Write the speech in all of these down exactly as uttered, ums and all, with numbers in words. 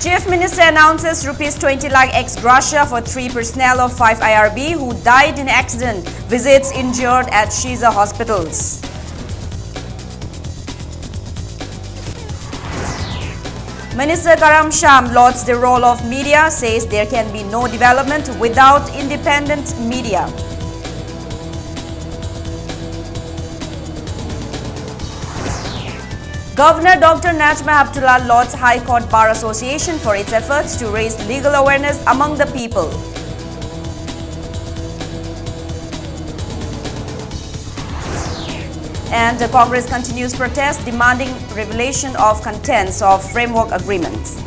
Chief Minister announces rupees twenty lakh ex gratia for three personnel of five I R B who died in accident, visits injured at Shiza hospitals. Minister Karam Shyam lauds the role of media, says there can be no development without independent media. Governor Doctor Najma Heptulla lauds High Court Bar Association for its efforts to raise legal awareness among the people. And the Congress continues protest demanding revelation of contents of framework agreements.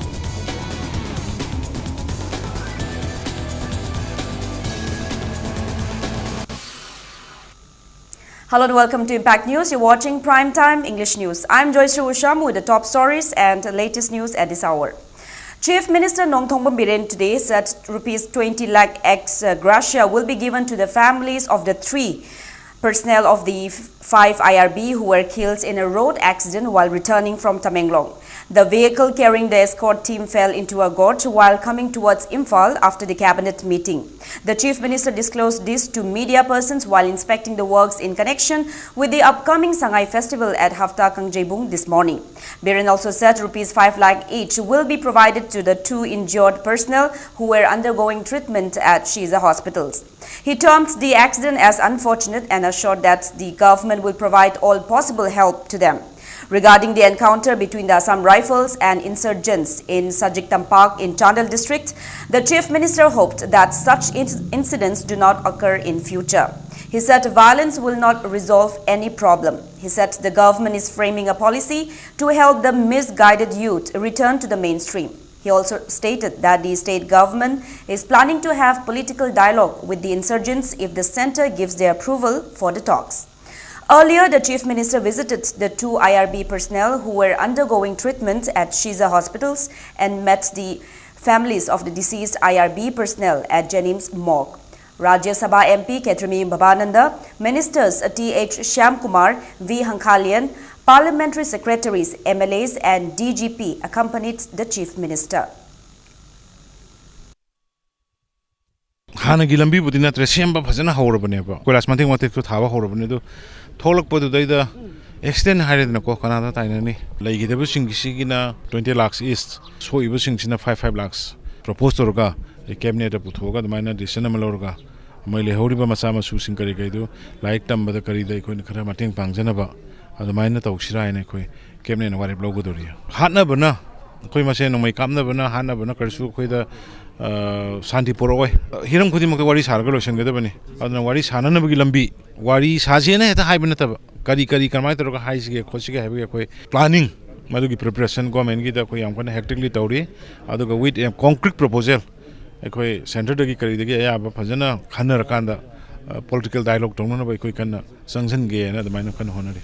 Hello and welcome to Impact News. You're watching Prime Time English News. I'm Joyce Usham with the top stories and latest news at this hour. Chief Minister Nongthombam Biren today said rupees twenty lakh ex gratia will be given to the families of the three personnel of the f- five I R B who were killed in a road accident while returning from Tamenglong. The vehicle carrying the escort team fell into a gorge while coming towards Imphal after the cabinet meeting. The Chief Minister disclosed this to media persons while inspecting the works in connection with the upcoming Sangai Festival at Hafta Kangjeibung this morning. Biren also said rupees five lakh each will be provided to the two injured personnel who were undergoing treatment at Shiza hospitals. He termed the accident as unfortunate and assured that the government will provide all possible help to them. Regarding the encounter between the Assam Rifles and insurgents in Sajik Tampak in Chandel district, the Chief Minister hoped that such inc- incidents do not occur in future. He said violence will not resolve any problem. He said the government is framing a policy to help the misguided youth return to the mainstream. He also stated that the state government is planning to have political dialogue with the insurgents if the center gives their approval for the talks. Earlier, the Chief Minister visited the two I R B personnel who were undergoing treatment at Shiza hospitals and met the families of the deceased I R B personnel at Jennings morgue. Rajya Sabha M P Khetrimi Bhabananda, Ministers T H Shyamkumar, V Hangkhalian, Parliamentary secretaries, M L As, and D G P accompanied the Chief Minister. ꯍꯥꯟꯅꯒꯤ ꯂꯝꯕꯤꯕꯨꯗꯤ ꯅꯠꯇ꯭ꯔꯦ, ꯁꯦꯝꯕ ꯐꯖꯅ ꯍꯧꯔꯕꯅꯦꯕ, ꯀꯣꯏꯂꯥꯁ ꯃꯇꯦꯛ ꯃꯇꯦꯛꯁꯨ ꯊꯥꯕ ꯍꯧꯔꯕꯅꯦ꯫ ꯑꯗꯨ ꯊꯣꯛꯂꯛꯄꯗꯨꯗꯩꯗ extend ꯍꯥꯏꯔꯦꯗꯅꯀꯣ, ꯀꯅꯥꯗ ꯇꯥꯏꯅꯅꯤ? ꯂꯩꯈꯤꯗꯕꯁꯤꯡꯒꯤꯁꯤꯒꯤꯅ twenty lakhs each, ꯁꯣꯛꯏꯕꯁꯤꯡꯁꯤꯅ five five lakhs propose ꯇꯧꯔꯒ, ꯑꯩ ꯀꯦꯕꯤꯅꯦꯠꯇ ꯄꯨꯊꯣꯛꯑꯒ ꯑꯗꯨꯃꯥꯏꯅ ꯗꯤꯁꯤꯖꯟ ꯑꯃ ꯂꯧꯔꯒ, ꯃꯣꯏ ꯂꯩꯍꯧꯔꯤꯕ ꯃꯆꯥ ꯃꯁꯨꯁꯤꯡ ꯀꯔꯤ ꯀꯔꯤꯗꯨ ꯂꯥꯏꯔꯤꯛ ꯇꯝꯕꯗ ꯀꯔꯤꯗ ꯑꯩꯈꯣꯏꯅ ꯈꯔ ꯃꯇꯦꯡ ꯄꯥꯡꯖꯅꯕ ꯑꯗꯨꯃꯥꯏꯅ ꯇꯧꯁꯤꯔꯥ ꯍꯥꯏꯅ ꯑꯩꯈꯣꯏ ꯀꯦꯕꯤꯅꯦꯠꯅ ꯋꯥꯔꯦꯞ ꯂꯧꯒꯗꯧꯔꯤ꯫ ꯍꯥꯠꯅꯕꯅ, ꯑꯩꯈꯣꯏ ꯃꯁꯦꯟ ꯅꯣꯡꯃꯩ ꯀꯥꯞꯅꯕꯅ, ꯍꯥꯠꯅꯕꯅ ꯀꯔꯤꯁꯨ ꯑꯩꯈꯣꯏꯗ, ꯑ, ꯁꯥꯟꯇꯤ ꯄꯨꯔꯛꯑꯣꯏ꯫ ꯍꯤꯔꯝ ꯈꯨꯗꯤꯡꯃꯛꯇ ꯋꯥꯔꯤ ꯁꯥꯔꯒ ꯂꯣꯏꯁꯤꯟꯒꯗꯕꯅꯤ꯫ ꯑꯗꯨꯅ ꯋꯥꯔꯤ ꯁꯥꯟꯅꯅꯕꯒꯤ ꯂꯝꯕꯤ, ꯋꯥꯔꯤ ꯁꯥꯁꯦꯅ ꯍꯦꯛꯇ ꯍꯥꯏꯕ ꯅꯠꯇꯕ, ꯀꯔꯤ ꯀꯔꯤ ꯀꯃꯥꯏꯅ ꯇꯧꯔꯒ ꯍꯥꯏꯁꯤꯒꯦ ꯈꯣꯠꯁꯤꯒꯦ ꯍꯥꯏꯕꯒꯤ ꯑꯩꯈꯣꯏ ꯄ꯭ꯂꯥꯅꯤꯡ, ꯃꯗꯨꯒꯤ ꯄ꯭ꯔꯤꯄꯦꯔꯦꯁꯟ ꯒꯣꯔꯃꯦꯟꯒꯤꯗ ꯑꯩꯈꯣꯏ ꯌꯥꯝ ꯀꯟꯅ ꯍꯦꯛꯇꯤꯛꯂꯤ ꯇꯧꯔꯤ꯫ ꯑꯗꯨꯒ with a concrete proposal ꯑꯩꯈꯣꯏ ꯁꯦꯟꯇꯔꯗꯒꯤ ꯀꯔꯤꯗꯒꯤ ꯑꯌꯥꯕ ꯐꯖꯅ ꯈꯟꯅꯔꯀꯥꯟꯗ, ꯑ, ꯄꯣꯂꯤꯇꯤꯀꯦꯜ ꯗꯥꯏꯂꯣꯒ ꯇꯧꯅꯅꯕ ꯑꯩꯈꯣꯏ ꯀꯟꯅ ꯆꯪꯁꯤꯟꯒꯦꯅ ꯑꯗꯨꯃꯥꯏꯅ ꯀꯟꯅ ꯍꯣꯠꯅꯔꯤ꯫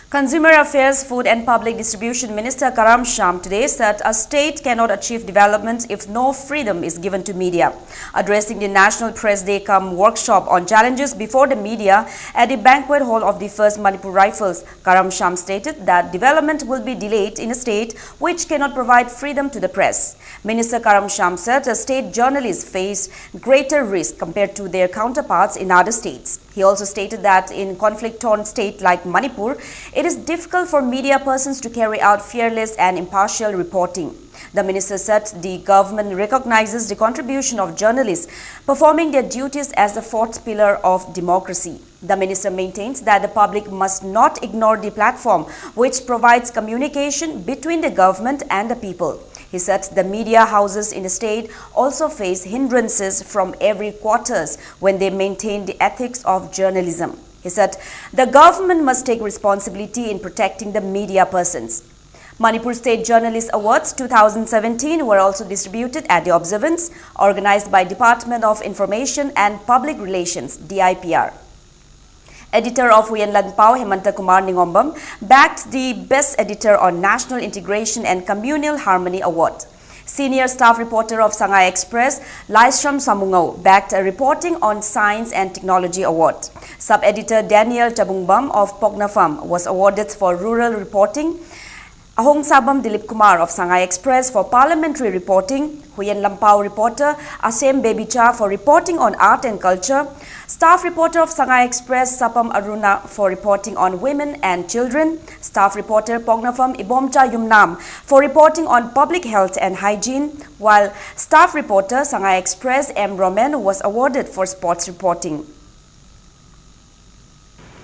Consumer Affairs, Food and Public Distribution Minister Karam Shyam today said a state cannot achieve development if no freedom is given to media. Addressing the National Press Day cum workshop on challenges before the media at the banquet hall of the First Manipur Rifles, Karam Shyam stated that development will be delayed in a state which cannot provide freedom to the press. Minister Karam Shyam said the state journalists face greater risk compared to their counterparts in other states. He also stated that in conflict-torn state like Manipur, it is difficult for media persons to carry out fearless and impartial reporting. The minister said the government recognizes the contribution of journalists performing their duties as the fourth pillar of democracy. The minister maintains that the public must not ignore the platform which provides communication between the government and the people. He said the media houses in the state also face hindrances from every quarters when they maintain the ethics of journalism. He said the government must take responsibility in protecting the media persons. Manipur State Journalist Awards two thousand seventeen were also distributed at the observance organized by Department of Information and Public Relations, D I P R. Editor of Huyen Lanpao, Hemanta Kumar Ningombam, bagged the Best Editor on National Integration and Communal Harmony Award. Senior staff reporter of Sangai Express, Laishram Samungao, bagged a Reporting on Science and Technology Award. Sub-editor Daniel Chabungbam of Pognafam was awarded for rural reporting. Ahongsabam Dilip Kumar of Sangai Express for parliamentary reporting, Huyen Lampao reporter Asem Bebicha for reporting on art and culture, staff reporter of Sangai Express Sapam Aruna for reporting on women and children, staff reporter Pognafam Ibomcha Yumnam for reporting on public health and hygiene, while staff reporter Sangai Express M Roman was awarded for sports reporting.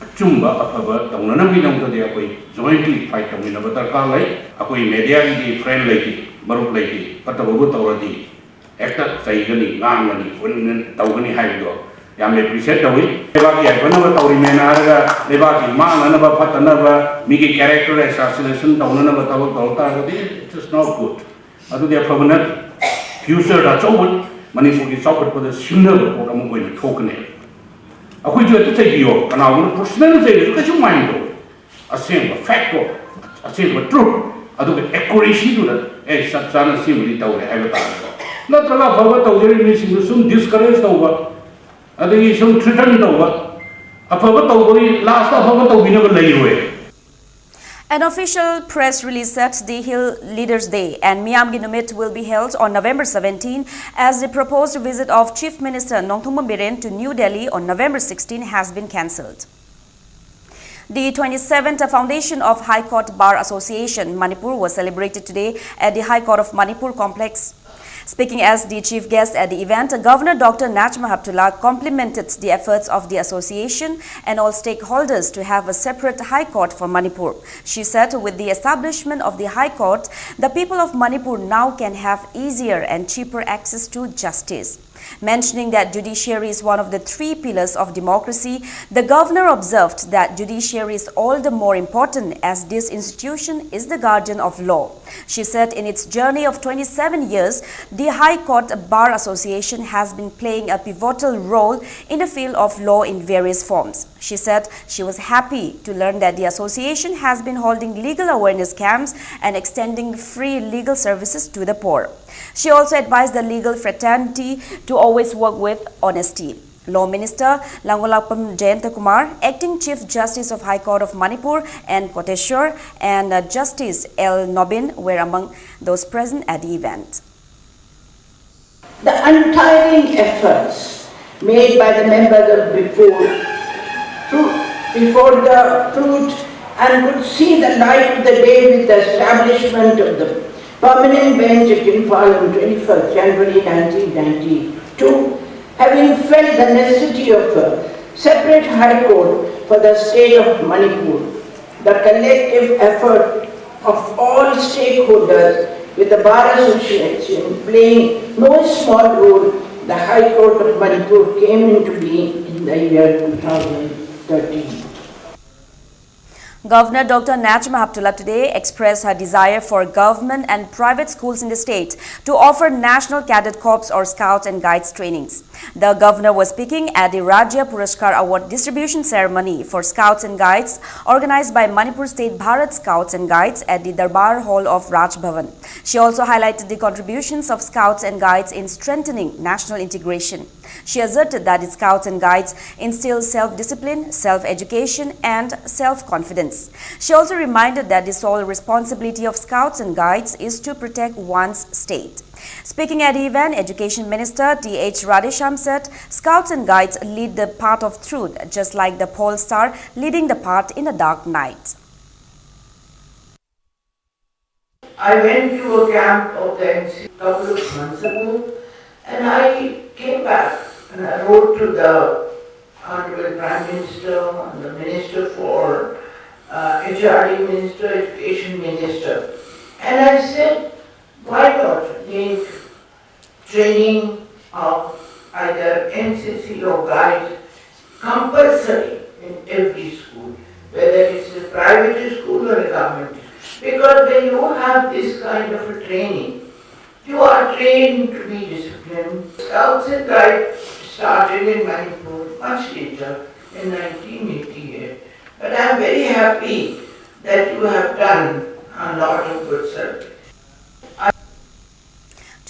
ꯑꯆꯨꯝꯕ ꯑꯐꯕ ꯇꯧꯅꯅꯕꯒꯤꯗꯃꯛꯇꯗꯤ ꯑꯩꯈꯣꯏ jointly fight ꯇꯧꯃꯤꯟꯅꯕ ꯗꯔꯀꯥꯔ ꯂꯩ꯫ ꯑꯩꯈꯣꯏ mediaꯒꯤꯗꯤ friend ꯂꯩꯇꯦ, ꯃꯔꯨꯞ ꯂꯩꯇꯦ꯫ ꯐꯠꯇꯕꯕꯨ ꯇꯧꯔꯗꯤ ꯍꯦꯛꯇ ꯆꯩꯒꯅꯤ, ꯉꯥꯡꯒꯅꯤ, ꯎꯟꯒꯅꯤ, ꯇꯧꯒꯅꯤ ꯍꯥꯏꯕꯗꯣ ꯌꯥꯝꯅ appreciate ꯇꯧꯏ꯫ ꯂꯩꯕꯥꯛꯀꯤ ꯌꯥꯏꯐꯅꯕ ꯇꯧꯔꯤꯃꯦꯅ ꯍꯥꯏꯔꯒ ꯂꯩꯕꯥꯛꯀꯤ ꯃꯥꯡꯅꯅꯕ ꯐꯠꯇꯅꯕ ꯃꯤꯒꯤ character assassination ꯇꯧꯅꯅꯕ ꯊꯕꯛ ꯇꯧꯔꯛ ꯇꯥꯔꯒꯗꯤ it is not good꯫ ꯑꯗꯨꯗꯤ ꯑꯐꯕ ꯅꯠꯇꯦ꯫ Futureꯗ ꯑꯆꯧꯕ ꯃꯅꯤꯄꯨꯔꯒꯤ ꯆꯥꯎꯈꯠꯄꯗ ꯁꯤꯡꯅꯕ ꯄꯣꯠ ꯑꯃ ꯑꯣꯏꯅ ꯊꯣꯛꯀꯅꯦꯕ꯫ ꯑꯩꯈꯣꯏꯁꯨ ꯍꯦꯛꯇ ꯆꯩꯕꯤꯌꯣ, ꯀꯅꯥꯒꯨꯝꯕꯅ personal ꯆꯩꯔꯁꯨ ꯀꯩꯁꯨ mind ꯇꯧꯔꯣꯏ꯫ ꯑꯁꯦꯡꯕ factꯇꯣ, ꯑꯁꯦꯡꯕ truth, ꯑꯗꯨꯒ accuracyꯗꯨꯗ ꯑꯦ ꯆꯞ ꯆꯥꯅ ꯁꯤꯃꯗꯤ ꯇꯧꯔꯦ ꯍꯥꯏꯕ ꯇꯥꯔꯦꯀꯣ꯫ ꯅꯠꯇ꯭ꯔꯒ ꯑꯐꯕ ꯇꯧꯖꯔꯤꯕ ꯃꯤꯁꯤꯡꯗꯨ ꯁꯨꯝ discourage ꯇꯧꯕ, ꯑꯗꯒꯤ ꯁꯨꯝ threaten ꯇꯧꯕ, ꯑꯐꯕ ꯇꯧꯕꯒꯤ lastꯇ ꯑꯐꯕ ꯇꯧꯕꯤꯅꯕ ꯂꯩꯔꯣꯏ꯫ An official press release said the Hill Leaders Day and Miyamgi Numit will be held on November seventeen, as the proposed visit of Chief Minister Nongthombam Biren to New Delhi on November sixteen has been cancelled. The twenty-seventh Foundation of High Court Bar Association Manipur was celebrated today at the High Court of Manipur complex. Speaking as the chief guest at the event, Governor Doctor Najma Heptulla complimented the efforts of the association and all stakeholders to have a separate High Court for Manipur. She said with the establishment of the High Court, the people of Manipur now can have easier and cheaper access to justice. Mentioning that judiciary is one of the three pillars of democracy, the governor observed that judiciary is all the more important as this institution is the guardian of law. She said in its journey of twenty-seven years, the High Court Bar Association has been playing a pivotal role in the field of law in various forms. She said she was happy to learn that the association has been holding legal awareness camps and extending free legal services to the poor. She also advised the legal fraternity to always work with honesty. Law Minister Langulapam Jayanta Kumar, Acting Chief Justice of High Court of Manipur N Koteshwar, and uh, Justice L Nobin were among those present at the event. The untiring efforts made by the members of before, before the truth and could see the light of the day with the establishment of the permanent bench at Imphal on twenty-first January nineteen ninety-two, having felt the necessity of a separate High Court for the state of Manipur. The collective effort of all stakeholders, with the Bar Association playing no small role, the High Court of Manipur came into being in the year two thousand thirteen. Governor Doctor Najma Heptulla today expressed her desire for government and private schools in the state to offer National Cadet Corps or Scouts and Guides trainings. The governor was speaking at the Rajya Puraskar Award distribution ceremony for Scouts and Guides organized by Manipur State Bharat Scouts and Guides at the Darbar Hall of Raj Bhavan. She also highlighted the contributions of Scouts and Guides in strengthening national integration. She asserted that the Scouts and Guides instill self-discipline, self-education, and self-confidence. She also reminded that the sole responsibility of Scouts and Guides is to protect one's state. Speaking at the event, Education Minister Th Radheshyam said, "Scouts and Guides lead the path of truth, just like the pole star leading the path in a dark night." I went to a camp of the N C a couple of months ago, and I came back and I wrote to the Honorable Prime Minister and the Minister for uh, H R D Minister, Education Minister, and I said, why not make training of N C C or guides compulsory in every school, whether it's a private school or a government school, because when you have this kind of a training, you are trained to be disciplined. Scouts and Guides started in Manipur much later, in nineteen eighty-eight. But I'm very happy that you have done a lot of good service.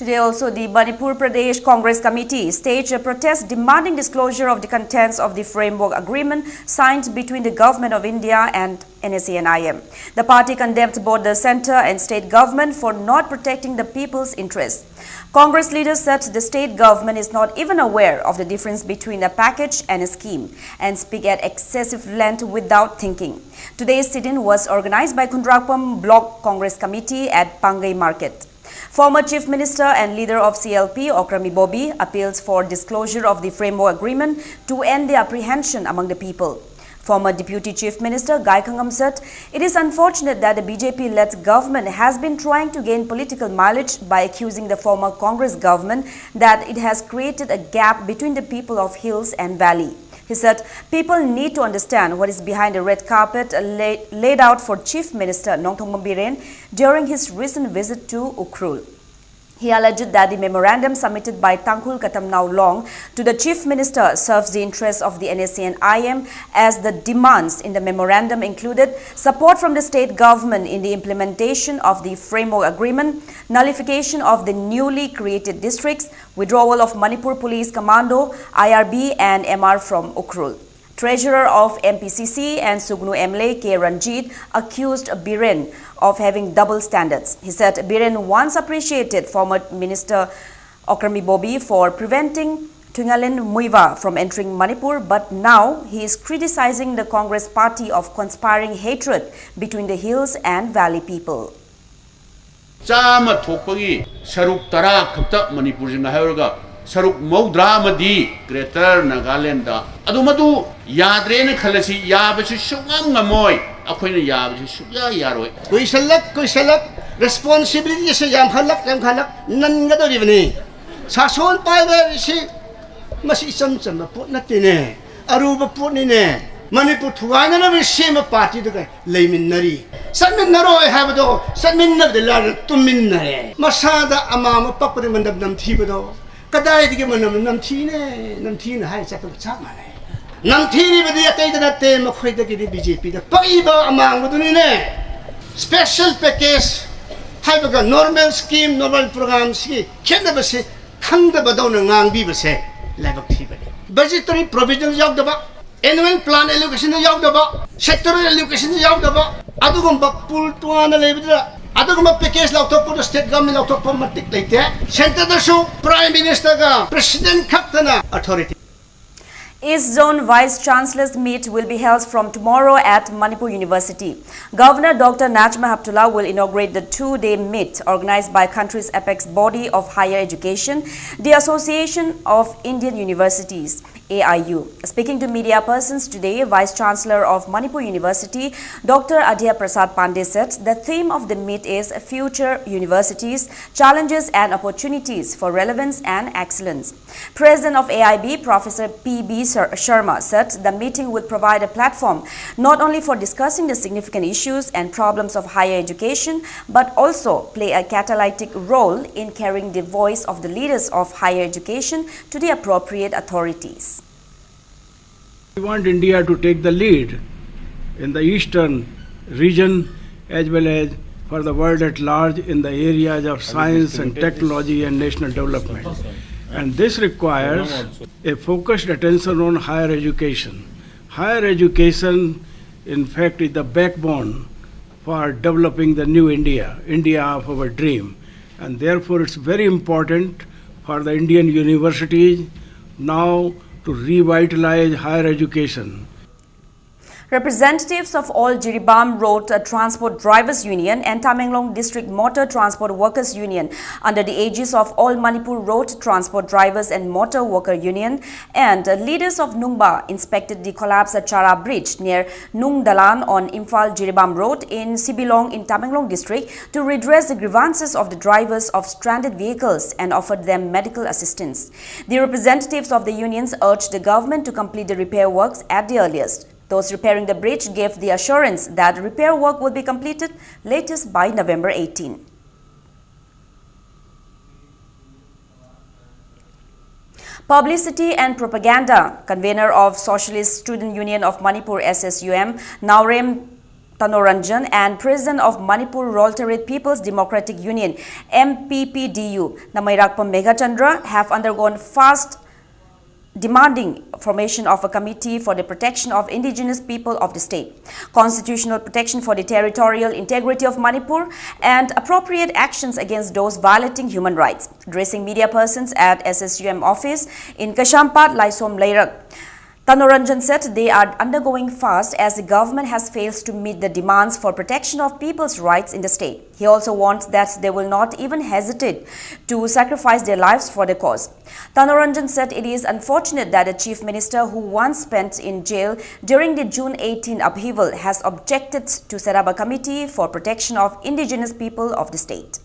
Today also, the Manipur Pradesh Congress Committee staged a protest demanding disclosure of the contents of the framework agreement signed between the Government of India and N S C N I M. The party condemned both the centre and state government for not protecting the people's interests. Congress leaders said the state government is not even aware of the difference between a package and a scheme and speak at excessive length without thinking. Today's sit-in was organised by Khundrakpam Block Congress Committee at Pangai Market. Former Chief Minister and leader of C L P, Okram Ibobi, appeals for disclosure of the framework agreement to end the apprehension among the people. Former Deputy Chief Minister Gai Khangam said it is unfortunate that the B J P-led government has been trying to gain political mileage by accusing the former Congress government that it has created a gap between the people of hills and valley. He said people need to understand what is behind the red carpet la- laid out for Chief Minister Nongthombam Biren during his recent visit to Ukhrul. He alleged that the memorandum submitted by Tangkhul Katamnao Long to the Chief Minister serves the interests of the N S C N I M, as the demands in the memorandum included support from the state government in the implementation of the framework agreement, nullification of the newly created districts, withdrawal of Manipur Police Commando, I R B and M R from Ukhrul. Treasurer of M P C C and Sugnu M L A K Ranjit accused Biren of having double standards. He said Biren once appreciated former Minister Okram Ibobi for preventing Thunglalen Muivah from entering Manipur, but now he is criticizing the Congress party of conspiring hatred between the hills and valley people. ꯆꯥꯝꯃ ꯊꯣꯛꯄꯒꯤ ꯁꯔꯨꯛ ꯇꯔꯥ ꯈꯛꯇ ꯃꯅꯤꯄꯨꯔꯁꯤ ꯉꯥꯏꯍꯧꯔꯒ ꯁꯔꯨꯛ ꯃꯧꯗ꯭ꯔꯥ ꯑꯃꯗꯤ Greater Nagaland꯫ ꯑꯗꯨ ꯃꯗꯨ ꯌꯥꯗ꯭ꯔꯦꯅ ꯈꯜꯂꯁꯤ, ꯌꯥꯕꯁꯨ ꯁꯨꯡꯉꯝ ꯉꯝꯃꯣꯏ꯫ ꯑꯩꯈꯣꯏꯅ ꯌꯥꯕꯁꯨ ꯁꯨꯡꯌꯥ ꯌꯥꯔꯣꯏ꯫ ꯀꯨꯏꯁꯜꯂꯛ ꯀꯨꯏꯁꯜꯂꯛ ꯔꯦꯁꯄꯣꯟꯁꯤꯕꯤꯂꯤꯇꯤꯁꯦ ꯌꯥꯝꯈꯠꯂꯛ ꯌꯥꯝꯈꯠꯂꯛ ꯅꯟꯒꯗꯧꯔꯤꯕꯅꯤ꯫ ꯁꯥꯁꯣꯟ ꯄꯥꯏꯕ ꯍꯥꯏꯕꯁꯤ ꯃꯁꯤ ꯏꯆꯝ ꯆꯝꯕ ꯄꯣꯠ ꯅꯠꯇꯦꯅꯦ, ꯑꯔꯨꯕ ꯄꯣꯠꯅꯤꯅꯦ꯫ ꯃꯅꯤꯄꯨꯔ ꯊꯨꯒꯥꯏꯅꯅꯕ ꯁꯦꯝꯕ ꯄꯥꯔꯇꯤꯗꯨꯒ ꯂꯩꯃꯤꯟꯅꯔꯤ꯫ ꯆꯠꯃꯤꯟꯅꯔꯣꯏ ꯍꯥꯏꯕꯗꯣ ꯆꯠꯃꯤꯟꯅꯕꯗꯤ ꯂꯥꯏꯔꯗꯅ ꯇꯨꯝꯃꯤꯟꯅꯔꯦ꯫ ꯃꯁꯥꯗ ꯑꯃꯥꯡꯕ ꯄꯛꯄꯗꯤ ꯃꯅꯝ ꯅꯝꯊꯤꯕꯗꯣ ꯀꯗꯥꯏꯗꯒꯤ ꯃꯅꯝ ꯅꯝꯊꯤꯅꯦ? ꯅꯝꯊꯤꯅ ꯍꯥꯏ ꯆꯠꯄꯒ ꯆꯞ ꯃꯥꯟꯅꯩ꯫ ꯅꯝꯊꯤꯔꯤꯕꯗꯤ ꯑꯇꯩꯗ ꯅꯠꯇꯦ, ꯃꯈꯣꯏꯗꯒꯤꯗꯤ ꯕꯤ ꯖꯦ ꯄꯤꯗ ꯄꯛꯏꯕ ꯑꯃꯥꯡꯕꯗꯨꯅꯤꯅꯦ꯫ ꯁ꯭ꯄꯦꯁꯦꯜ ꯄꯦꯀꯦꯖ ꯍꯥꯏꯕꯒ ꯅꯣꯔꯃꯦꯜ ꯁ꯭ꯀꯤꯝ, ꯅꯣꯔꯃꯦꯜ ꯄ꯭ꯔꯣꯒ꯭ꯔꯥꯝꯁꯤꯒꯤ ꯈꯦꯠꯅꯕꯁꯦ ꯈꯪꯗꯕꯗꯧꯅ ꯉꯥꯡꯕꯤꯕꯁꯦ ꯂꯥꯏꯕꯛ ꯊꯤꯕꯅꯤ꯫ ꯕꯖꯦꯇꯔꯤ ꯄ꯭ꯔꯣꯚꯤꯖꯟ ꯌꯥꯎꯗꯕ, ꯑꯦꯅꯨꯋꯦꯜ ꯄ꯭ꯂꯥꯟ ꯑꯦꯂꯣꯀꯦꯁꯟꯗ ꯌꯥꯎꯗꯕ, ꯁꯦꯛꯇꯣꯔꯦꯜ ꯑꯦꯂꯣꯀꯦꯁꯟꯗ ꯌꯥꯎꯗꯕ, ꯑꯗꯨꯒꯨꯝꯕ ꯄꯨꯜ ꯇꯣꯉꯥꯟꯅ ꯂꯩꯕꯗꯨꯗ ꯑꯗꯨꯒꯨꯝꯕ ꯄꯦꯀꯦꯖ ꯂꯧꯊꯣꯛꯄꯗ ꯁ꯭ꯇꯦꯠ ꯒꯚꯔꯟꯃꯦꯟ ꯂꯧꯊꯣꯛꯄ ꯃꯇꯤꯛ ꯂꯩꯇꯦ꯫ ꯁꯦꯟꯇꯔꯗꯁꯨ ꯄ꯭ꯔꯥꯏꯝ ꯃꯤꯅꯤꯁꯇꯔꯒ ꯄ꯭ꯔꯁꯤꯗꯦꯟꯠ ꯈꯛꯇꯅ authority. East Zone Vice Chancellors Meet will be held from tomorrow at Manipur University. Governor Doctor Najma Heptulla will inaugurate the two-day meet organized by country's apex body of higher education, the Association of Indian Universities, A I U. Speaking to media persons today, Vice Chancellor of Manipur University, Doctor Adhya Prasad Pandey said the theme of the meet is Future Universities, Challenges and Opportunities for Relevance and Excellence. President of A I B, Professor P B Sar-, Sharma, said the meeting will provide a platform not only for discussing the significant issues and problems of higher education, but also play a catalytic role in carrying the voice of the leaders of higher education to the appropriate authorities. We want India to take the lead in the eastern region as well as for the world at large in the areas of science and technology and national development. And this requires a focused attention on higher education. Higher education, in fact, is the backbone for developing the new India, India of our dream. And therefore, it's very important for the Indian universities now to revitalize higher education. Representatives of All Jiribam Road Transport Drivers Union and Tamenglong District Motor Transport Workers Union, under the aegis of All Manipur Road Transport Drivers and Motor Worker Union, and leaders of Nungba, inspected the collapsed Chara Bridge near Nungdalan on Imphal Jiribam Road in Sibilong in Tamenglong District to redress the grievances of the drivers of stranded vehicles and offered them medical assistance. The representatives of the unions urged the government to complete the repair works at the earliest. Those repairing the bridge gave the assurance that repair work will be completed latest by November eighteen. Publicity and propaganda, convener of Socialist Student Union of Manipur, S S U M, Naorem Tanoranjan, and president of Manipur Rolterit People's Democratic Union, M P P D U, Namairakpam Meghachandra, have undergone fast demanding formation of a committee for the protection of indigenous people of the state, constitutional protection for the territorial integrity of Manipur, and appropriate actions against those violating human rights. Addressing media persons at S S U M office in Kashampat, Laisom Leirak, Tanoranjan said they are undergoing fast as the government has failed to meet the demands for protection of people's rights in the state. He also warns that they will not even hesitate to sacrifice their lives for the cause. Tanoranjan said it is unfortunate that the chief minister, who once spent in jail during the June eighteen upheaval, has objected to set up a committee for protection of indigenous people of the state.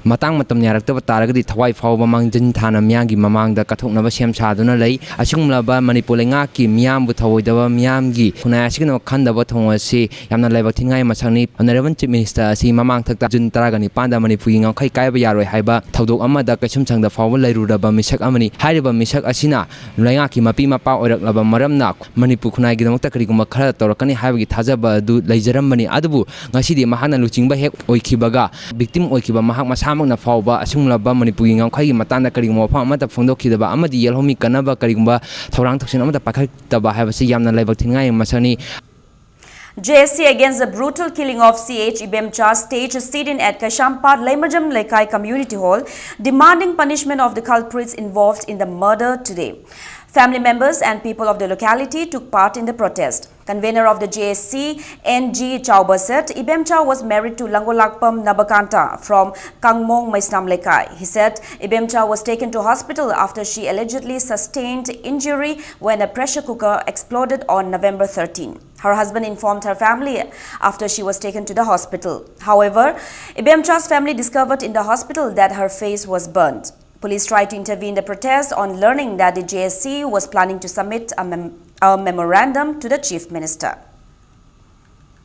ꯃꯇꯥꯡ ꯃꯇꯝ ꯌꯥꯔꯛꯇꯕ ꯇꯥꯔꯒꯗꯤ ꯊꯋꯥꯏ ꯐꯥꯎꯕ ꯃꯥꯡꯖꯤꯟ ꯊꯥꯅ ꯃꯤꯌꯥꯝꯒꯤ ꯃꯃꯥꯡꯗ ꯀꯠꯊꯣꯛꯅꯕ ꯁꯦꯝ ꯁꯥꯗꯨꯅ ꯂꯩ꯫ ꯑꯁꯤꯒꯨꯝꯂꯕ ꯃꯅꯤꯄꯨꯔ ꯂꯩꯉꯥꯛꯀꯤ ꯃꯤꯌꯥꯝꯕꯨ ꯊꯧꯑꯣꯏꯗꯕ, ꯃꯤꯌꯥꯝꯒꯤ ꯈꯨꯟꯅꯥꯏ ꯑꯁꯤꯒꯤꯗꯃꯛ ꯈꯟꯗꯕ ꯊꯧꯑꯣꯡ ꯑꯁꯤ ꯌꯥꯝꯅ ꯂꯥꯏꯕꯛ ꯊꯤꯅꯤꯡꯉꯥꯏ ꯃꯁꯛꯅꯤ꯫ Honourable Chief Minister ꯑꯁꯤ ꯃꯃꯥꯡꯊꯛꯇ ꯖꯨꯟ ꯇꯔꯥꯒ ꯅꯤꯄꯥꯟꯗ ꯃꯅꯤꯄꯨꯔꯒꯤ ꯉꯝꯈꯩ ꯀꯥꯏꯕ ꯌꯥꯔꯣꯏ ꯍꯥꯏꯕ ꯊꯧꯗꯣꯛ ꯑꯃꯗ ꯀꯩꯁꯨꯝꯁꯪꯗ ꯐꯥꯎꯕ ꯂꯩꯔꯨꯔꯕ ꯃꯤꯁꯛ ꯑꯃꯅꯤ꯫ ꯍꯥꯏꯔꯤꯕ ꯃꯤꯁꯛ ꯑꯁꯤꯅ ꯂꯩꯉꯥꯛꯀꯤ ꯃꯄꯤ ꯃꯄꯥ ꯑꯣꯏꯔꯛꯂꯕ ꯃꯔꯝꯅ ꯃꯅꯤꯄꯨꯔ ꯈꯨꯟꯅꯥꯏꯒꯤꯗꯃꯛꯇ ꯀꯔꯤꯒꯨꯝꯕ ꯈꯔ ꯇꯧꯔꯛꯀꯅꯤ ꯍꯥꯏꯕꯒꯤ ꯊꯥꯖꯕ ꯑꯗꯨ ꯂꯩꯖꯔꯝꯕꯅꯤ꯫ ꯑꯗꯨꯕꯨ ꯉꯁꯤꯗꯤ ꯃꯍꯥꯛꯅ ꯂꯨꯆꯤꯡꯕ ꯍꯦꯛ ꯑꯣꯏꯈꯤꯕꯒ victim ꯑꯣꯏꯈꯤꯕ ꯃꯍꯥꯛ ꯃꯁꯥꯃꯛꯅ ꯐꯥꯎꯕ ꯑꯁꯤꯒꯨꯝꯂꯕ ꯃꯅꯤꯄꯨꯔꯒꯤ ꯉꯝꯈꯩꯒꯤ ꯃꯇꯥꯡꯗ ꯀꯔꯤꯒꯨꯝꯕ ꯋꯥꯐꯝ ꯑꯃꯠꯇ ꯐꯣꯡꯗꯣꯛꯈꯤꯗꯕ ꯑꯃꯗꯤ ꯌꯦꯜꯍꯧꯃꯤ ꯀꯟꯅꯕ ꯀꯔꯤꯒꯨꯝꯕ ꯊꯧꯔꯥꯡ ꯊꯧꯁꯤꯜ ꯑꯃꯠꯇ ꯄꯥꯏꯈꯠꯇꯕ ꯍꯥꯏꯕꯁꯤ ꯌꯥꯝꯅ ꯂꯥꯏꯕꯛ ꯊꯤꯅꯤꯡꯉꯥꯏ ꯃꯁꯛꯅꯤ꯫ J A C against the brutal killing of C H Ibemcha stage a sit-in at Kashampat Leimajam Leikai Community Hall, demanding punishment of the culprits involved in the murder today. Family members and people of the locality took part in the protest. Convener of the J S C, N G Chauba, said Ibemcha was married to Langolakpam Nabakanta from Kangmong Maisnam Lekai. He said Ibemcha was taken to hospital after she allegedly sustained injury when a pressure cooker exploded on November thirteen. Her husband informed her family after she was taken to the hospital. However, Ibemcha's family discovered in the hospital that her face was burnt. Police tried to intervene in the protest on learning that the J S C was planning to submit a, mem- a memorandum to the Chief Minister.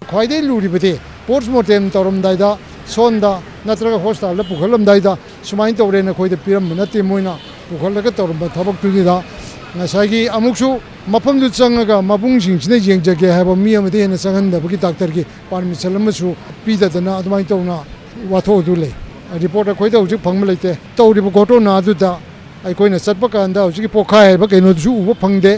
ꯈ꯭ꯋꯥꯏꯗꯒꯤ ꯂꯨꯔꯤꯕꯗꯤ ꯄꯣꯁ ꯃꯣꯔꯇꯦꯝ ꯇꯧꯔꯝꯗꯥꯏꯗ ꯁꯣꯝꯗ ꯅꯠꯇ꯭ꯔꯒ ꯍꯣꯁꯄꯤꯇꯥꯜꯗ ꯄꯨꯈꯠꯂꯝꯗꯥꯏꯗ ꯁꯨꯃꯥꯏꯅ ꯇꯧꯔꯦꯅ ꯑꯩꯈꯣꯏꯗ ꯄꯤꯔꯝꯕ ꯅꯠꯇꯦ꯫ ꯃꯣꯏꯅ ꯄꯨꯈꯠꯂꯒ ꯇꯧꯔꯝꯕ ꯊꯕꯛꯇꯨꯗ ꯉꯁꯥꯏꯒꯤ ꯑꯃꯨꯛꯁꯨ ꯃꯐꯝꯗꯨ ꯆꯪꯉꯒ ꯃꯕꯨꯡꯁꯤꯡꯁꯤꯅ ꯌꯦꯡꯖꯒꯦ ꯍꯥꯏꯕ ꯃꯤ ꯑꯃꯗꯤ ꯍꯦꯟꯅ ꯆꯪꯍꯟꯗꯕꯒꯤ ꯗꯥꯛꯇꯔꯒꯤ ꯄꯥꯔꯃꯤꯁꯟ ꯑꯃꯁꯨ ꯄꯤꯗꯗꯅ ꯑꯗꯨꯃꯥꯏꯅ ꯇꯧꯅ ꯋꯥꯊꯣꯛ ꯑꯗꯨ ꯂꯩ꯫ ꯔꯤꯄꯣꯔꯠ ꯑꯩꯈꯣꯏꯗ ꯍꯧꯖꯤꯛ ꯐꯪꯕ ꯂꯩꯇꯦ꯫ ꯇꯧꯔꯤꯕ ꯘꯣꯇꯣꯅꯥ ꯑꯗꯨꯗ ꯑꯩꯈꯣꯏꯅ ꯆꯠꯄ ꯀꯥꯟꯗ ꯍꯧꯖꯤꯛꯀꯤ ꯄꯣꯛꯈꯥꯏ ꯍꯥꯏꯕ ꯀꯩꯅꯣꯗꯨꯁꯨ ꯎꯕ ꯐꯪꯗꯦ꯫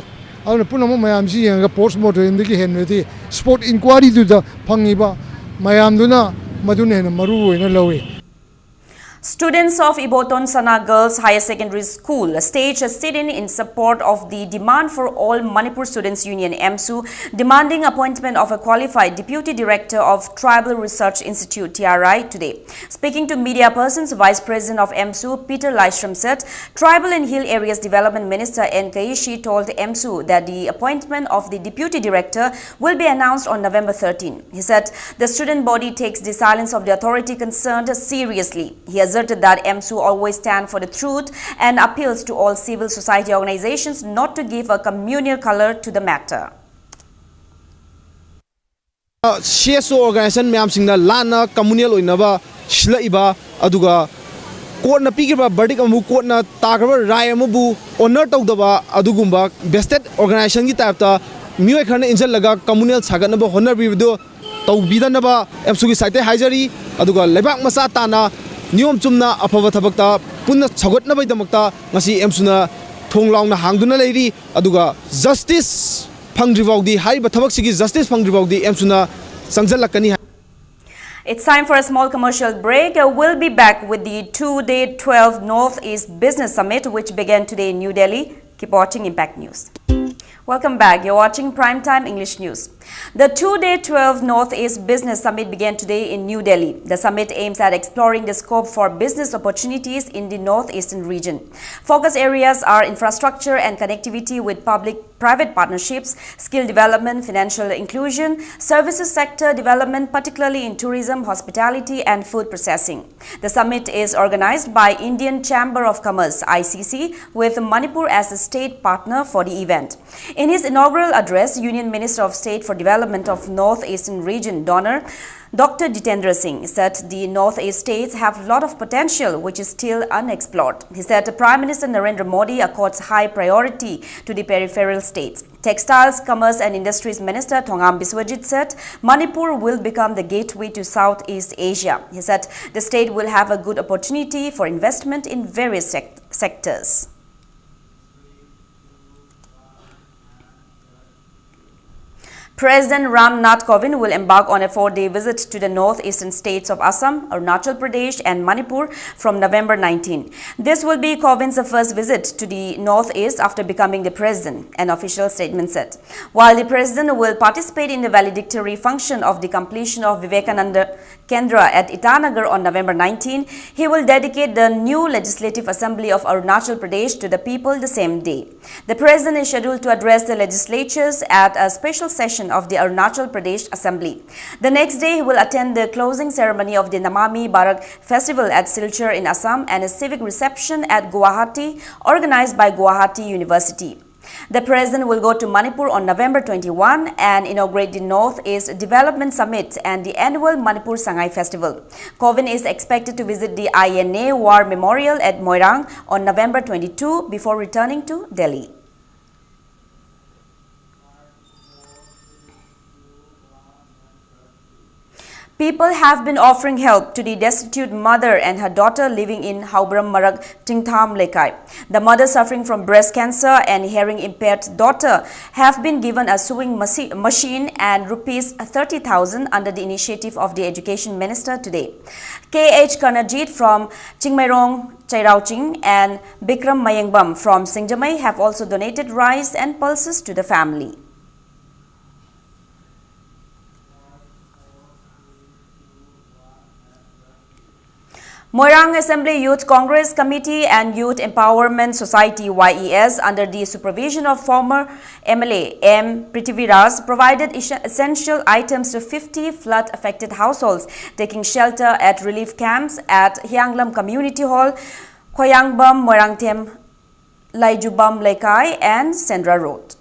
ꯑꯗꯨꯅ ꯄꯨꯝꯅꯃꯛ ꯃꯌꯥꯝꯁꯤ ꯌꯦꯡꯉꯒ ꯄꯣꯁ ꯃꯣꯔꯇꯦꯝꯗꯒꯤ ꯍꯦꯟꯕꯗꯤ ꯁ꯭ꯄꯣꯠ ꯏꯟꯀ꯭ꯋꯥꯔꯤꯗꯨꯗ ꯐꯪꯉꯤꯕ ꯃꯌꯥꯝꯗꯨꯅ ꯃꯗꯨꯅ ꯍꯦꯟꯅ ꯃꯔꯨ ꯑꯣꯏꯅ ꯂꯧꯏ꯫ Students of Iboton Sana Girls Higher Secondary School staged a sit-in in support of the Demand for All Manipur Students Union, AMSU, demanding appointment of a qualified deputy director of Tribal Research Institute, T R I, today. Speaking to media persons, Vice President of AMSU, Peter Laishram, said Tribal and Hill Areas Development Minister N Kaishi told AMSU that the appointment of the deputy director will be announced on November thirteen. He said the student body takes the silence of the authority concerned seriously. He asserted that AMSU always stand for the truth and appeals to all civil society organizations not to give a communal color to the matter. C S ꯑꯣ organisation ꯃꯌꯥꯝꯁꯤꯡꯅ ꯂꯥꯟꯅ communal ꯑꯣꯏꯅꯕ ꯁꯤꯜꯂꯛꯏꯕ, ꯑꯗꯨꯒ ꯀꯣꯔꯠꯅ ꯄꯤꯈ꯭ꯔꯤꯕ ꯕꯔꯗꯤꯛ ꯑꯃꯕꯨ, ꯀꯣꯔꯠꯅ ꯇꯥꯈ꯭ꯔꯕ ꯔꯥꯏ ꯑꯃꯕꯨ honour ꯇꯧꯗꯕ ꯑꯗꯨꯒꯨꯝꯕ ꯕꯦꯁꯇꯦꯠ ꯑꯣꯔꯒꯅꯥꯏꯖꯦꯁꯟꯒꯤ ꯇꯥꯏꯞꯇ ꯃꯤꯑꯣꯏ ꯈꯔꯅ ꯏꯟꯁꯤꯜꯂꯒ ꯀꯝꯃꯨꯅꯦꯜ ꯁꯥꯒꯠꯅꯕ ꯍꯣꯠꯅꯕꯤꯕꯗꯨ ꯇꯧꯕꯤꯗꯅꯕ ꯑꯦꯝꯁꯨꯒꯤ ꯁꯥꯏꯠꯇꯒꯤ ꯍꯥꯏꯖꯔꯤ꯫ ꯑꯗꯨꯒ ꯂꯩꯕꯥꯛ ꯃꯆꯥ ꯇꯥꯅ ꯅꯤꯌꯣꯝ ꯆꯨꯝꯅ ꯑꯐꯕ ꯊꯕꯛꯇ ꯄꯨꯟꯅ ꯁꯧꯒꯠꯅꯕꯒꯤꯗꯃꯛꯇ ꯉꯁꯤ ꯑꯦꯝꯁꯨꯅ ꯊꯣꯡ ꯂꯥꯎꯅ ꯍꯥꯡꯗꯨꯅ ꯂꯩꯔꯤ꯫ ꯑꯗꯨꯒ ꯖꯁꯇꯤꯁ ꯐꯪꯗ꯭ꯔꯤꯐꯥꯎꯗꯤ, ꯍꯥꯏꯔꯤꯕ ꯊꯕꯛꯁꯤꯒꯤ ꯖꯁꯇꯤꯁ ꯐꯪꯗ꯭ꯔꯤꯐꯥꯎꯗꯤ ꯑꯦꯝꯁꯨꯅ ꯆꯪꯁꯤꯜꯂꯛꯀꯅꯤ ꯍꯥꯏ꯫ It's time for a small commercial break. Uh, We'll be back with the two-day twelve Northeast Business Summit, which began today in New Delhi. Keep watching Impact News. Welcome back. You're watching Primetime English News. The two-day twelve Northeast Business Summit began today in New Delhi. The summit aims at exploring the scope for business opportunities in the northeastern region. Focus areas are infrastructure and connectivity with public-private partnerships, skill development, financial inclusion, services sector development, particularly in tourism, hospitality, and food processing. The summit is organized by Indian Chamber of Commerce, I C C, with Manipur as a state partner for the event. In his inaugural address, Union Minister of State for Development of Northeastern Region, Donor, Doctor Jitendra Singh said the Northeast states have a lot of potential which is still unexplored. He said Prime Minister Narendra Modi accords high priority to the peripheral states. Textiles, Commerce and Industries Minister Thongam Biswajit said Manipur will become the gateway to Southeast Asia. He said the state will have a good opportunity for investment in various sec- sectors. President Ram Nath Kovind will embark on a four-day visit to the northeastern states of Assam, Arunachal Pradesh, and Manipur from November nineteen. This will be Kovind's first visit to the northeast after becoming the president, an official statement said. While the president will participate in the valedictory function of the completion of Vivekananda Kendra at Itanagar on November nineteen, he will dedicate the new Legislative Assembly of Arunachal Pradesh to the people the same day. The president is scheduled to address the legislatures at a special session of the Arunachal Pradesh Assembly. The next day, he will attend the closing ceremony of the Namami Barak Festival at Silchar in Assam and a civic reception at Guwahati, organized by Guwahati University. The president will go to Manipur on November twenty-one and inaugurate the Northeast Development Summit and the annual Manipur Sangai Festival. Kovind is expected to visit the I N A War Memorial at Moirang on November twenty-two before returning to Delhi. People have been offering help to the destitute mother and her daughter living in Haubram Marak Tingtham Lekai. The mother suffering from breast cancer and hearing impaired daughter have been given a sewing machi- machine and rupees thirty thousand under the initiative of the education minister today. K H Karnajit from Chingmeirong Chairauching and Bikram Mayengbam from Singjamei have also donated rice and pulses to the family. Moirang Assembly Youth Congress Committee and Youth Empowerment Society Y E S, under the supervision of former M L A M Prithviraj, provided es- essential items to fifty flood affected households taking shelter at relief camps at Hianglam Community Hall, Khoyangbam, Moirangthem, Laijubam Lekai, and Sendra Road.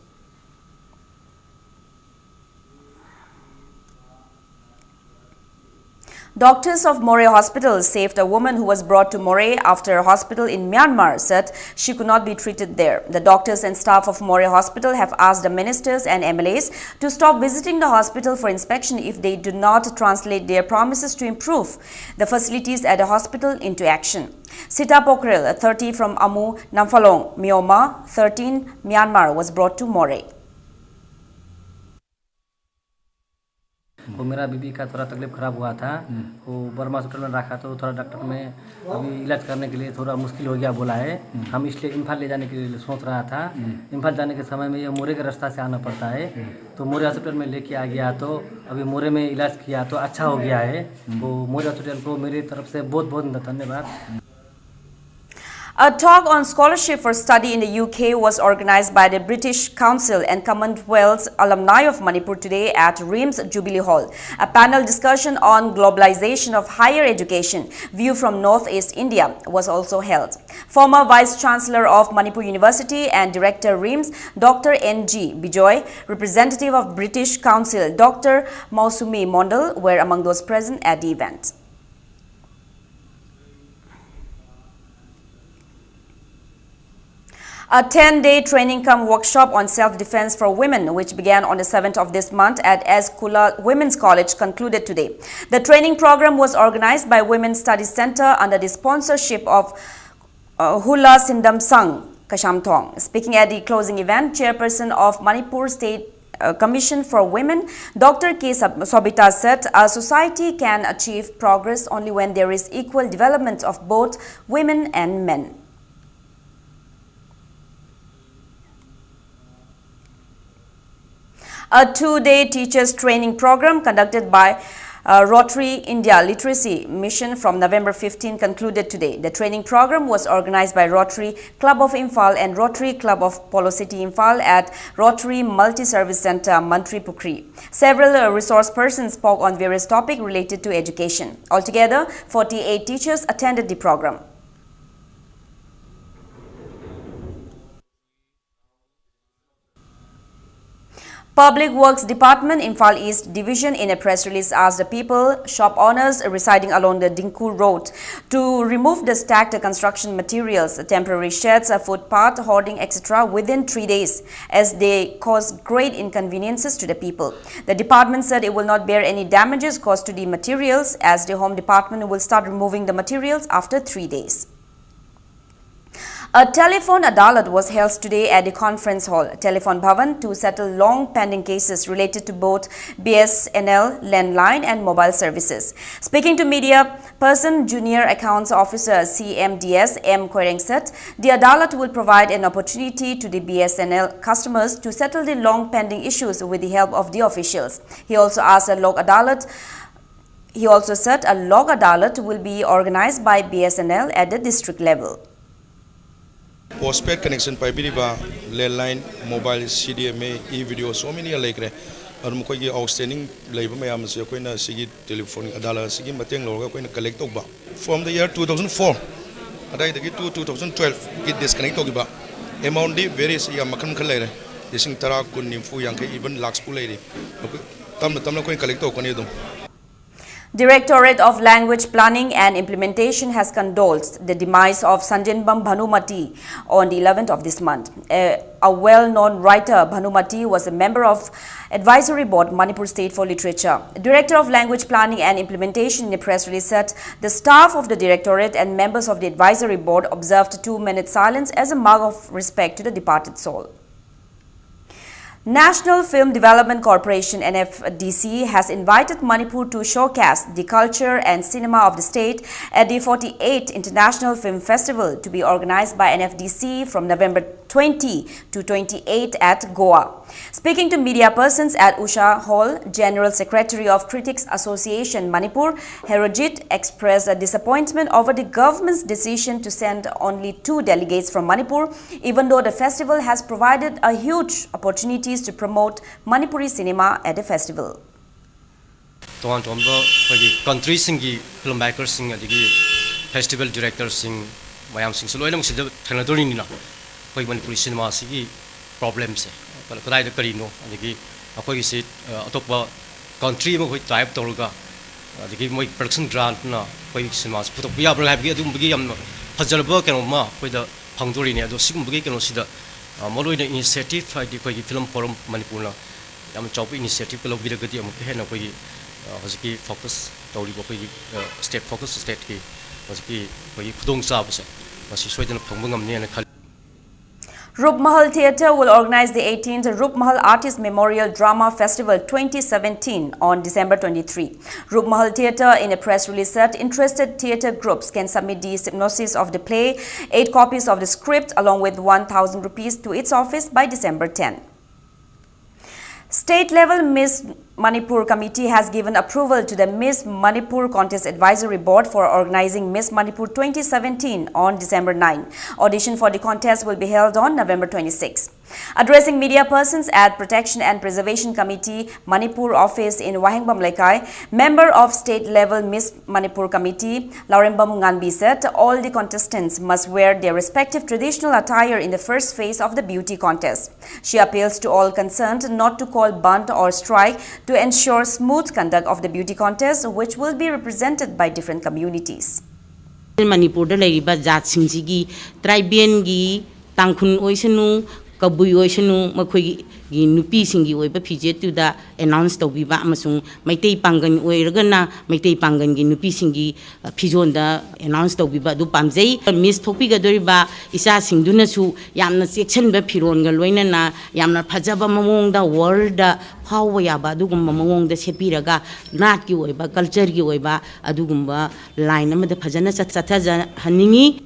Doctors of Moreh Hospital saved a woman who was brought to Moreh after a hospital in Myanmar said she could not be treated there. The doctors and staff of Moreh Hospital have asked the ministers and M L As to stop visiting the hospital for inspection if they do not translate their promises to improve the facilities at the hospital into action. Sita Pokhrel, thirty, from Amu Namphalong, Myanmar, thirteen, Myanmar, was brought to Moreh. वो मेरा बीबी का थोड़ा तकलीफ ख़राब हुआ था। वो Burma hospital में रखा तो थोड़ा डॉक्टर में अभी इलाज करने के लिए थोड़ा मुश्किल हो गया बोला है। हम इसलिए इम्फाल ले जाने के लिए सोच रहा था। इम्फाल जाने के समय में ये मोरे के रास्ता से आना पड़ता है। तो मोरे हॉस्पिटल में लेके आ गया तो अभी मोरे में इलाज किया तो अच्छा हो गया है। वो मोरे हॉस्पिटल को मेरी तरफ से बहुत बहुत धन्यवाद। A talk on scholarship for study in the U K was organized by the British Council and Commonwealth Alumni of Manipur today at RIMS Jubilee Hall. A panel discussion on globalization of higher education, view from Northeast India, was also held. Former Vice Chancellor of Manipur University and Director RIMS, Doctor N G Bijoy, representative of British Council, Doctor Mausumi Mondal, were among those present at the event. A ten-day training cum workshop on self-defense for women, which began on the seventh of this month at S Kula Women's College, concluded today. The training program was organized by Women's Studies Center under the sponsorship of uh, Hula Sindam Sang, Kashamthong. Speaking at the closing event, chairperson of Manipur State uh, Commission for Women, Doctor K Sab- Sobita said a society can achieve progress only when there is equal development of both women and men. A two-day teachers training program conducted by uh, Rotary India Literacy Mission from November fifteen concluded today. The training program was organized by Rotary Club of Imphal and Rotary Club of Polo City Imphal at Rotary Multi-Service Center, Mantri Pukri. Several uh, resource persons spoke on various topics related to education. Altogether, forty-eight teachers attended the program. Public Works Department, Imphal East Division, in a press release asked the people, shop owners residing along the Dinku Road, to remove the stacked construction materials, temporary sheds, a footpath, hoarding, et cetera, within three days, as they cause great inconveniences to the people. The department said it will not bear any damages caused to the materials, as the Home Department will start removing the materials after three days. A telephone adalat was held today at the conference hall, Telephone Bhavan, to settle long pending cases related to both B S N L landline and mobile services. Speaking to media person, Junior Accounts Officer, C M D S, M Koireng said the adalat will provide an opportunity to the B S N L customers to settle the long pending issues with the help of the officials. He also asked a lok adalat he also said a lok adalat will be organized by B S N L at the district level. Postpaid connection ꯄꯥꯏꯕꯤꯔꯤꯕ landline, mobile, C D M A, e-video, so many ꯂꯩꯈ꯭ꯔꯦ꯫ ꯑꯗꯨ ꯃꯈꯣꯏꯒꯤ outstanding ꯂꯩꯕ ꯃꯌꯥꯝ ꯑꯁꯤ ꯑꯩꯈꯣꯏꯅ ꯁꯤꯒꯤ telephone adalat ꯑꯁꯤꯒꯤ ꯃꯇꯦꯡ ꯂꯧꯔꯒ ꯑꯩꯈꯣꯏꯅ collect ꯇꯧꯕ꯫ From the year two thousand four ꯑꯗꯥꯏꯗꯒꯤ to two thousand twelve ꯒꯤ disconnect ꯇꯧꯈꯤꯕ amount ꯗꯤ varies, ꯌꯥꯝ ꯃꯈꯜ ꯃꯈꯜ ꯂꯩꯔꯦ꯫ ꯂꯤꯁꯤꯡ ꯇꯔꯥ, ꯀꯨꯟ, ꯅꯤꯐꯨ, ꯌꯥꯡꯈꯩ, even lakhs ꯐꯥꯎ ꯂꯩꯔꯤ꯫ ꯑꯩꯈꯣꯏ ꯇꯞꯅ ꯇꯞꯅ ꯑꯩꯈꯣꯏꯅ collect ꯇꯧꯔꯛꯀꯅꯤ ꯑꯗꯨꯝ꯫ Directorate of Language Planning and Implementation has condoled the demise of Sanjinbam Bhanumati on the eleventh of this month. A, a well-known writer, Bhanumati was a member of Advisory Board, Manipur State for Literature. Director of Language Planning and Implementation in a press release said the staff of the directorate and members of the advisory board observed two minutes silence as a mark of respect to the departed soul. National Film Development Corporation, N F D C, has invited Manipur to showcase the culture and cinema of the state at the forty-eighth International Film Festival, to be organized by N F D C from November twenty to twenty-eight at Goa. Speaking to media persons at Usha Hall, General Secretary of Critics Association Manipur, Herojit, expressed a disappointment over the government's decision to send only two delegates from Manipur, even though the festival has provided a huge opportunities to promote Manipuri cinema at the festival. ꯇꯣꯉꯥꯟ ꯇꯣꯉꯥꯟꯕ ꯑꯩꯈꯣꯏꯒꯤ ꯀꯟꯇ꯭ꯔꯤꯁꯤꯡꯒꯤ film ꯃꯦꯀꯔꯁꯤꯡ, ꯑꯗꯒꯤ festival ꯗꯤꯔꯦꯛꯇꯔꯁꯤꯡ ꯃꯌꯥꯝꯁꯤꯡꯁꯨ ꯂꯣꯏꯅꯃꯛ ꯁꯤꯗ ꯊꯦꯡꯅꯗꯣꯔꯤꯅꯤꯅ, ꯑꯩꯈꯣꯏ ꯃꯅꯤꯄꯨꯔꯤ ꯁꯤꯅꯦꯃꯥꯁꯤꯒꯤ ꯄ꯭ꯔꯣꯕ꯭ꯂꯦꯝꯁꯦ ꯀꯗꯥꯏꯗ ꯀꯔꯤꯅꯣ, ꯑꯗꯒꯤ ꯑꯩꯈꯣꯏꯒꯤꯁꯤ, ꯑ, ꯑꯇꯣꯞꯄ ꯀꯟꯇ꯭ꯔꯤ ꯑꯃ ꯑꯩꯈꯣꯏ ꯇꯥꯏ ꯑꯞ ꯇꯧꯔꯒ, ꯑꯗꯒꯤ ꯃꯣꯏ ꯄ꯭ꯔꯗꯛꯁꯟ ꯒ꯭ꯔꯥꯟꯠꯅ ꯑꯩꯈꯣꯏꯒꯤ ꯁꯤꯅꯦꯃꯥꯁꯤ ꯄꯨꯊꯣꯛꯄ ꯌꯥꯕ꯭ꯔꯥ ꯍꯥꯏꯕꯒꯤ ꯑꯗꯨꯒꯨꯝꯕꯒꯤ ꯌꯥꯝꯅ ꯐꯖꯔꯕ ꯀꯩꯅꯣꯝꯃ ꯑꯩꯈꯣꯏꯗ ꯐꯪꯗꯣꯔꯤꯅꯦ꯫ ꯑꯗꯣ ꯁꯤꯒꯨꯝꯕꯒꯤ ꯀꯩꯅꯣꯁꯤꯗ, ꯑ, ꯃꯔꯨꯑꯣꯏꯅ ꯏꯅꯤꯁꯤꯌꯦꯇꯤꯚ, ꯍꯥꯏꯗꯤ ꯑꯩꯈꯣꯏꯒꯤ ꯐꯤꯂꯝ ꯐꯣꯔꯝ ꯃꯅꯤꯄꯨꯔꯅ ꯌꯥꯝꯅ ꯆꯥꯎꯕ ꯏꯅꯤꯁꯤꯌꯦꯇꯤꯚꯀ ꯂꯧꯕꯤꯔꯒꯗꯤ ꯑꯃꯨꯛꯀ ꯍꯦꯟꯅ ꯑꯩꯈꯣꯏꯒꯤ, ꯑ, ꯍꯧꯖꯤꯛꯀꯤ ꯐꯣꯀꯁ ꯇꯧꯔꯤꯕ ꯑꯩꯈꯣꯏꯒꯤ, ꯑ, ꯁ꯭ꯇꯦꯠ ꯐꯣꯀꯁ ꯁ꯭ꯇꯦꯠꯀꯤ ꯍꯧꯖꯤꯛꯀꯤ ꯑꯩꯈꯣꯏꯒꯤ ꯈꯨꯗꯣꯡꯆꯥꯕꯁꯦ ꯃꯁꯤ ꯁꯣꯏꯗꯅ ꯐꯪꯕ ꯉꯝꯅꯤ ꯍꯥꯏꯅ ꯈꯜꯂꯤ꯫ Rupmahal Theatre will organize the eighteenth Rupmahal Artist Memorial Drama Festival twenty seventeen on December twenty-three. Rupmahal Theatre, in a press release, said interested theatre groups can submit the synopsis of the play, eight copies of the script, along with one thousand rupees to its office by December ten. State level Miss Manipur committee has given approval to the Miss Manipur Contest Advisory Board for organizing Miss Manipur twenty seventeen on December nine. Audition for the contest will be held on November twenty-six. Addressing media persons at Protection and Preservation Committee, Manipur office in Wahengbam Leikai, member of state level Miss Manipur committee, Laurembam Nganbi, said all the contestants must wear their respective traditional attire in the first phase of the beauty contest. She appeals to all concerned not to call bandh or strike to ensure smooth conduct of the beauty contest, which will be represented by different communities. ꯃꯅꯤꯄꯨꯔꯗ ꯂꯩꯔꯤꯕ ꯖꯥꯠꯁꯤꯡꯁꯤꯒꯤ, ꯇ꯭ꯔꯥꯏꯕꯦꯜꯒꯤ, ꯇꯥꯡꯈꯨꯜ ꯑꯣꯏꯁꯅꯨ, ꯀꯕꯨꯏ ꯑꯣꯏꯁꯅꯨ, ꯃꯈꯣꯏꯒꯤ ꯅꯨꯄꯤꯁꯤꯡꯒꯤ ꯑꯣꯏꯕ ꯐꯤꯖꯦꯠꯇꯨꯗ announce ꯇꯧꯕꯤꯕ ꯑꯃꯁꯨꯡ ꯃꯩꯇꯩ ꯄꯥꯡꯒꯜ ꯑꯣꯏꯔꯒꯅ ꯃꯩꯇꯩ ꯄꯥꯡꯒꯜꯒꯤ ꯅꯨꯄꯤꯁꯤꯡꯒꯤ ꯐꯤꯖꯣꯜꯗ ꯑꯦꯅꯥꯎꯟꯁ ꯇꯧꯕꯤꯕ ꯑꯗꯨ ꯄꯥꯝꯖꯩ꯫ ꯃꯤꯁ ꯊꯣꯛꯄꯤꯒꯗꯧꯔꯤꯕ ꯏꯆꯥꯁꯤꯡꯗꯨꯅꯁꯨ ꯌꯥꯝꯅ ꯆꯦꯛꯁꯤꯟꯕ ꯐꯤꯔꯣꯜꯒ ꯂꯣꯏꯅꯅ ꯌꯥꯝꯅ ꯐꯖꯕ ꯃꯑꯣꯡꯗ ꯋꯥꯔꯜꯗ ꯐꯥꯎꯕ ꯌꯥꯕ ꯑꯗꯨꯒꯨꯝꯕ ꯃꯑꯣꯡꯗ ꯁꯦꯠꯄꯤꯔꯒ ꯅꯥꯠꯀꯤ ꯑꯣꯏꯕ, ꯀꯜꯆꯔꯒꯤ ꯑꯣꯏꯕ ꯑꯗꯨꯒꯨꯝꯕ ꯂꯥꯏꯟ ꯑꯃꯗ ꯐꯖꯅ ꯆꯠ-, ꯆꯠꯊꯖꯍꯟꯅꯤꯡꯉꯤ꯫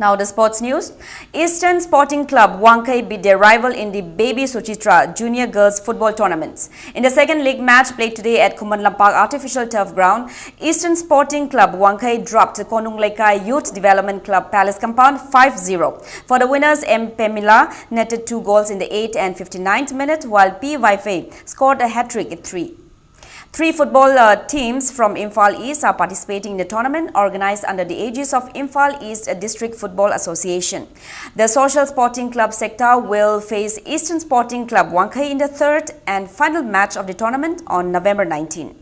Now the sports news. Eastern Sporting Club Wangkhei beat their rival in the Baby Suchitra Junior Girls Football Tournament. In the second leg match played today at Khuman Lampak Artificial Turf Ground, Eastern Sporting Club Wangkhei dropped Konung Leikai Youth Development Club Palace Compound five zero. For the winners, M Pemila netted two goals in the eighth and fifty-ninth minute, while P Waifei scored a hat-trick at three. Three football, uh, teams from Imphal East are participating in the tournament organized under the aegis of Imphal East District Football Association. The Social Sporting Club sector will face Eastern Sporting Club Wangkhei in the third and final match of the tournament on November nineteen.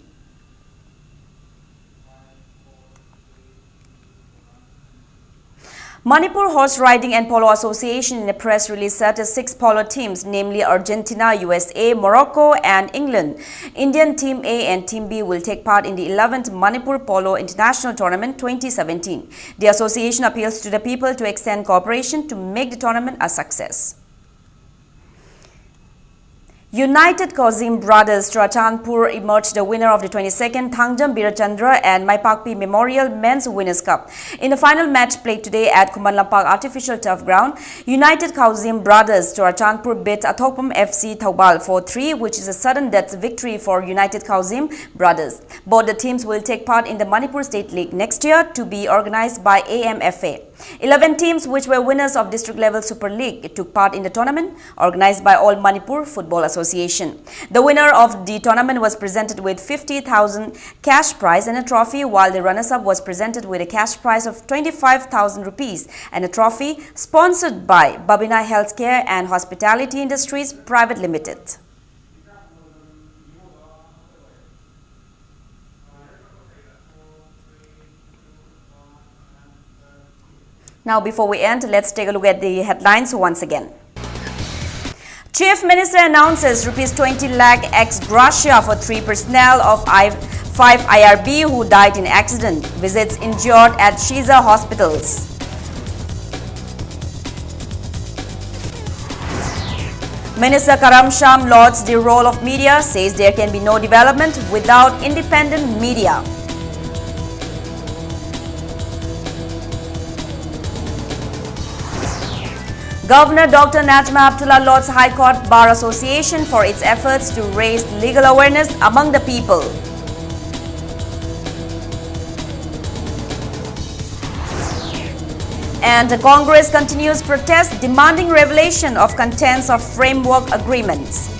Manipur Horse Riding and Polo Association in a press release said the six polo teams, namely Argentina, U S A, Morocco and England, Indian Team A and Team B will take part in the eleventh Manipur Polo International Tournament twenty seventeen. The association appeals to the people to extend cooperation to make the tournament a success. United Khaozim Brothers Churachandpur emerged the winner of the twenty-second Thangjam Birachandra and Maipakpi Memorial Men's Winners' Cup. In the final match played today at Khuman Lampak Artificial Turf Ground, United Khaozim Brothers Churachandpur beat Athokpam F C Thoubal four three, which is a sudden death victory for United Khaozim Brothers. Both the teams will take part in the Manipur State League next year, to be organized by A M F A. Eleven teams which were winners of district level Super League took part in the tournament organized by All Manipur Football Association. The winner of the tournament was presented with fifty thousand cash prize and a trophy, while the runners-up was presented with a cash prize of twenty-five thousand rupees and a trophy, sponsored by Babina Healthcare and Hospitality Industries Private Limited. Now, before we end, let's take a look at the headlines once again. Chief Minister announces rupees twenty lakh ex gratia for three personnel of I five I R B who died in accident. Visits injured at Shiza hospitals. Minister Karam Shyam lauds the role of media, says there can be no development without independent media. Governor Doctor Najma Heptulla lauds High Court Bar Association for its efforts to raise legal awareness among the people. And Congress continues protest demanding revelation of contents of framework agreements.